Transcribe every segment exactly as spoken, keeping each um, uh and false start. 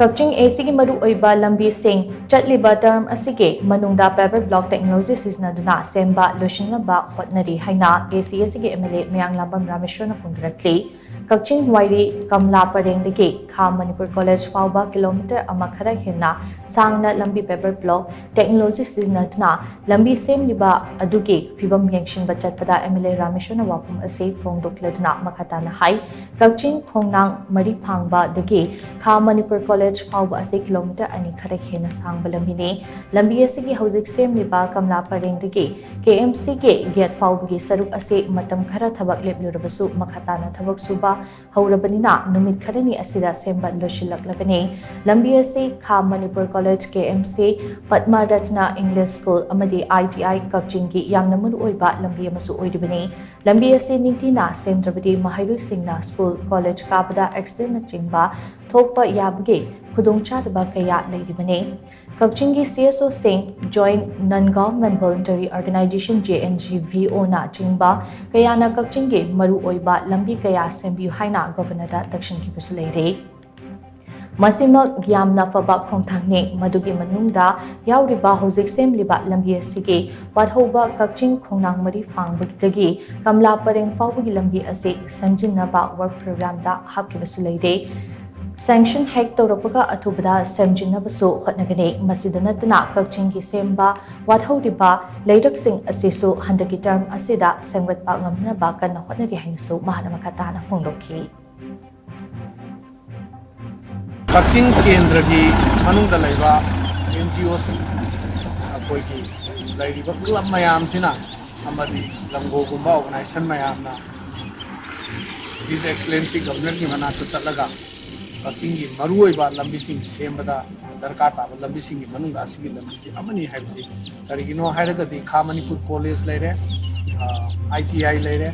ꯀꯛꯆꯤꯡ ꯑꯦ ꯁꯤꯒꯤ ꯃꯔꯨꯑꯣꯏꯕ ꯂꯝꯕꯤꯁꯤꯡ ꯆꯠꯂꯤꯕ ꯇꯔꯝ ꯑꯁꯤꯒꯤ ꯃꯅꯨꯡꯗ paver block technology ꯁꯤꯖꯤꯟꯅꯗꯨꯅ ꯁꯦꯝꯕ ꯂꯣꯏꯁꯤꯟꯅꯕ ꯍꯣꯠꯅꯔꯤ ꯍꯥꯏꯅ ꯑꯦ ꯁꯤ ꯑꯦ ꯁꯤꯒꯤ ꯑꯦꯝ ꯑꯦꯜ ꯑꯦ ꯃꯌꯥꯡꯂꯥꯝꯕꯝ ꯔꯥꯃꯦꯁꯣꯔꯅ ꯐꯣꯡꯗꯣꯔꯛꯂꯤ꯫ ꯀꯛꯆꯤꯡ ꯋꯥꯏꯔꯤ ꯀꯝꯂꯥ ꯄꯔꯦꯡꯗꯒꯤ ꯈꯥ ꯃꯅꯤꯄꯨꯔ ꯀꯣꯂꯦꯖ ꯐꯥꯎꯕ ꯀꯤꯂꯣꯃꯤꯇꯔ ꯑꯃ ꯈꯔ ꯍꯦꯟꯅ ꯁꯥꯡꯅ ꯂꯝꯕꯤ paver block technology ꯁꯤꯖꯤꯟꯅꯗꯨꯅ ꯂꯝꯕꯤ ꯁꯦꯝꯂꯤꯕ ꯑꯗꯨꯒꯤ ꯐꯤꯕꯝ ꯌꯦꯡꯁꯤꯟꯕ ꯆꯠꯄꯗ ꯑꯦꯝ ꯑꯦꯜ ꯑꯦ ꯔꯥꯃꯦꯁꯣꯔꯅ ꯋꯥꯐꯝ ꯑꯁꯤ ꯐꯣꯡꯗꯣꯛꯂꯗꯨꯅ ꯃꯈꯥ ꯇꯥꯅ ꯍꯥꯏ, ꯀꯛꯆꯤꯡ ꯈꯣꯡꯅꯥꯡ ꯃꯔꯤ ꯐꯥꯡꯕꯗꯒꯤ ꯈꯥ ꯃꯅꯤꯄꯨꯔ ꯀꯣꯂꯦꯖ ꯐꯥꯎꯕ ꯑꯁꯤ ꯀꯤꯂꯣꯃꯤꯇꯔ ꯑꯅꯤ ꯈꯔ ꯍꯦꯟꯅ ꯁꯥꯡꯕ ꯂꯝꯕꯤꯅꯤ꯫ ꯂꯝꯕꯤ ꯑꯁꯤꯒꯤ ꯍꯧꯖꯤꯛ ꯁꯦꯝꯂꯤꯕ ꯀꯝꯂꯥ ꯄꯔꯦꯡꯗꯒꯤ ꯀꯦ ꯑꯦꯝ ꯁꯤꯒꯤ ꯒꯦꯠ ꯐꯥꯎꯕꯒꯤ ꯁꯔꯨꯛ ꯑꯁꯤ ꯃꯇꯝ ꯈꯔ ꯊꯕꯛ ꯂꯦꯞꯂꯨꯔꯕꯁꯨ ꯃꯈꯥ ꯇꯥꯅ ꯊꯕꯛ ꯁꯨꯕ ꯍꯧꯔꯕꯅꯤꯅ ꯅꯨꯃꯤꯠ ꯈꯔꯅꯤ ꯑꯁꯤꯗ ꯁꯦꯝꯕ ꯂꯣꯏꯁꯤꯜꯂꯛꯂꯒꯅꯤ꯫ ꯂꯝꯕꯤ ꯑꯁꯤ ꯈꯥ ꯃꯅꯤꯄꯨꯔ ꯀꯣꯂꯦꯖ, ꯀꯦ M C, Padma Ratna English school ꯑꯃꯗꯤ ꯑꯥꯏ ꯇꯤ ꯑꯥꯏ ꯀꯛꯆꯤꯡꯒꯤ ꯌꯥꯝꯅ ꯃꯔꯨꯑꯣꯏꯕ ꯂꯝꯕꯤ ꯑꯃꯁꯨ ꯑꯣꯏꯔꯤꯕꯅꯤ꯫ ꯂꯝꯕꯤ ꯑꯁꯤ ꯅꯤꯡꯊꯤꯅ ꯁꯦꯝꯗ꯭ꯔꯕꯗꯤ ꯃꯍꯩꯔꯣꯏꯁꯤꯡꯅ ꯁ꯭ꯀꯨꯜ, ꯀꯣꯂꯦꯖ ꯀꯥꯕꯗ ꯑꯦꯛꯁꯤꯗꯦꯟꯅꯆꯤꯡꯕ ꯊꯣꯛꯄ ꯌꯥꯕꯒꯤ ꯈꯨꯗꯣꯡꯆꯥꯗꯕ ꯀꯌꯥ ꯂꯩꯔꯤꯕꯅꯤ꯫ ꯀꯛꯆꯤꯡꯒꯤ ꯁꯤ ꯑꯦꯁ ꯑꯣꯁꯤꯡ, Joint Non Government Voluntary Organization, J N G V ꯑꯣꯅ ꯆꯤꯡꯕ ꯀꯌꯥꯅ ꯀꯛꯆꯤꯡꯒꯤ ꯃꯔꯨꯑꯣꯏꯕ ꯂꯝꯕꯤ ꯀꯌꯥ ꯁꯦꯝꯕꯤꯌꯨ ꯍꯥꯏꯅ ꯒꯣꯚꯔꯅꯔꯗ ꯇꯛꯁꯤꯟꯈꯤꯕꯁꯨ ꯂꯩꯔꯦ꯫ ꯃꯁꯤꯃꯛ ꯌꯥꯝꯅ ꯐꯕ ꯈꯣꯡꯊꯥꯡꯅꯤ꯫ ꯃꯗꯨꯒꯤ ꯃꯅꯨꯡꯗ ꯌꯥꯎꯔꯤꯕ ꯍꯧꯖꯤꯛ ꯁꯦꯝꯂꯤꯕ ꯂꯝꯕꯤ ꯑꯁꯤꯒꯤ ꯋꯥꯊꯧꯕ ꯀꯛꯆꯤꯡ ꯈꯣꯡꯅꯥꯡ ꯃꯔꯤ ꯐꯥꯡꯕꯗꯒꯤ ꯀꯝꯂꯥ ꯄꯔꯦꯡ ꯐꯥꯎꯕꯒꯤ ꯂꯝꯕꯤ ꯑꯁꯤ ꯁꯦꯝꯖꯤꯟꯅꯕ work programꯗ ꯍꯥꯞꯈꯤꯕꯁꯨ ꯂꯩꯔꯦ꯫ Sanction ꯍꯦꯛ ꯇꯧꯔꯛꯄꯒ ꯑꯊꯨꯕꯗ ꯁꯦꯝꯖꯤꯟꯅꯕꯁꯨ ꯍꯣꯠꯅꯒꯅꯤ꯫ ꯃꯁꯤꯗ ꯅꯠꯇꯅ ꯀꯛꯆꯤꯡꯒꯤ ꯁꯦꯝꯕ ꯋꯥꯊꯧꯔꯤꯕ ꯂꯩꯔꯛꯁꯤꯡ ꯑꯁꯤꯁꯨ ꯍꯟꯗꯛꯀꯤ term ꯑꯁꯤꯗ ꯁꯦꯝꯒꯠꯄ ꯉꯝꯅꯕ ꯀꯟꯅ ꯍꯣꯠꯅꯔꯤ ꯍꯥꯏꯅꯁꯨ ꯃꯍꯥꯛꯅ ꯃꯈꯥ ꯇꯥꯅ ꯐꯣꯡꯗꯣꯛꯈꯤ꯫ ꯀꯛꯆꯤꯡ ꯀꯦꯟꯗ꯭ꯔꯒꯤ ꯃꯅꯨꯡꯗ ꯂꯩꯕ ꯑꯦꯟ ꯖꯤ ꯑꯣꯁꯤꯡ, ꯑꯩꯈꯣꯏꯒꯤ ꯂꯩꯔꯤꯕ ꯀ꯭ꯂꯕ ꯃꯌꯥꯝꯁꯤꯅ ꯑꯃꯗꯤ ꯂꯝꯒꯣꯒꯨꯝꯕ ꯑꯣꯔꯒꯅꯥꯏꯖꯦꯁꯟ ꯃꯌꯥꯝꯅ His Excellency Governorꯒꯤ ꯃꯅꯥꯛꯇ ꯆꯠꯂꯒ ꯀꯛꯆꯤꯡꯒꯤ ꯃꯔꯨꯑꯣꯏꯕ ꯂꯝꯕꯤꯁꯤꯡ ꯁꯦꯝꯕꯗ ꯗꯔꯀꯥꯔ ꯇꯥꯕ ꯂꯝꯕꯤꯁꯤꯡꯒꯤ ꯃꯅꯨꯡꯗ ꯑꯁꯤꯒꯤ ꯂꯝꯕꯤꯁꯤ ꯑꯃꯅꯤ ꯍꯥꯏꯕꯁꯤ ꯀꯔꯤꯒꯤꯅꯣ ꯍꯥꯏꯔꯒꯗꯤ ꯈꯥ ꯃꯅꯤꯄꯨꯔ ꯀꯣꯂꯦꯖ ꯂꯩꯔꯦ, ꯑꯥꯏ ꯇꯤ ꯑꯥꯏ ꯂꯩꯔꯦ,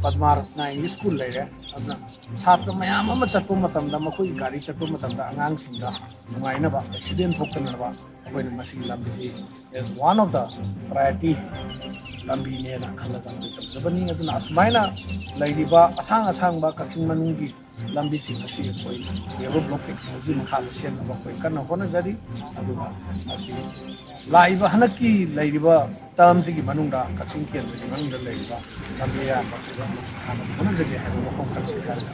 ꯄꯗꯃꯥ ꯔꯠꯅ ꯏꯪꯂꯤꯁ ꯁ꯭ꯀꯨꯜ ꯂꯩꯔꯦ꯫ ꯑꯗꯨꯅ ꯁꯥꯇ꯭ꯔ ꯃꯌꯥꯝ ꯑꯃ ꯆꯠꯄ ꯃꯇꯝꯗ, ꯃꯈꯣꯏꯒꯤ ꯒꯥꯔꯤ ꯆꯠꯄ ꯃꯇꯝꯗ ꯑꯉꯥꯡꯁꯤꯡꯗ ꯅꯨꯡꯉꯥꯏꯅꯕ, ꯑꯦꯛꯁꯤꯗꯦꯟ ꯊꯣꯛꯇꯅꯕ ꯑꯩꯈꯣꯏꯅ ꯃꯁꯤꯒꯤ ꯂꯝꯕꯤꯁꯤ as one of the priority ꯂꯝꯕꯤꯅꯦꯅ ꯈꯜꯂꯒ ꯑꯩꯈꯣꯏ ꯇꯧꯖꯕꯅꯤ꯫ ꯑꯗꯨꯅ ꯑꯁꯨꯃꯥꯏꯅ ꯂꯩꯔꯤꯕ ꯑꯁꯥꯡ ꯑꯁꯥꯡꯕ ꯀꯛꯆꯤꯡ ꯃꯅꯨꯡꯒꯤ ꯂꯝꯕꯤꯁꯤꯡ ꯑꯁꯤ ꯑꯩꯈꯣꯏ paved block technology ꯃꯈꯥꯗ ꯁꯦꯝꯅꯕ ꯑꯩꯈꯣꯏ ꯀꯟꯅ ꯍꯣꯠꯅꯖꯔꯤ꯫ ꯑꯗꯨꯒ ꯃꯁꯤ ꯂꯥꯛꯏꯕ ꯍꯟꯗꯛꯀꯤ ꯂꯩꯔꯤꯕ termꯁꯤꯒꯤ ꯃꯅꯨꯡꯗ ꯀꯛꯆꯤꯡ ꯀꯦꯟꯗ꯭ꯔꯒꯤ ꯃꯅꯨꯡꯗ ꯂꯩꯔꯤꯕ ꯂꯝꯕꯤ ꯑꯌꯥꯝꯕ ꯑꯩꯈꯣꯏ ꯊꯥꯅꯕ ꯍꯣꯠꯅꯖꯒꯦ ꯍꯥꯏꯕ ꯋꯥꯐꯝ ꯈꯔꯁꯨ ꯍꯥꯏꯔꯒ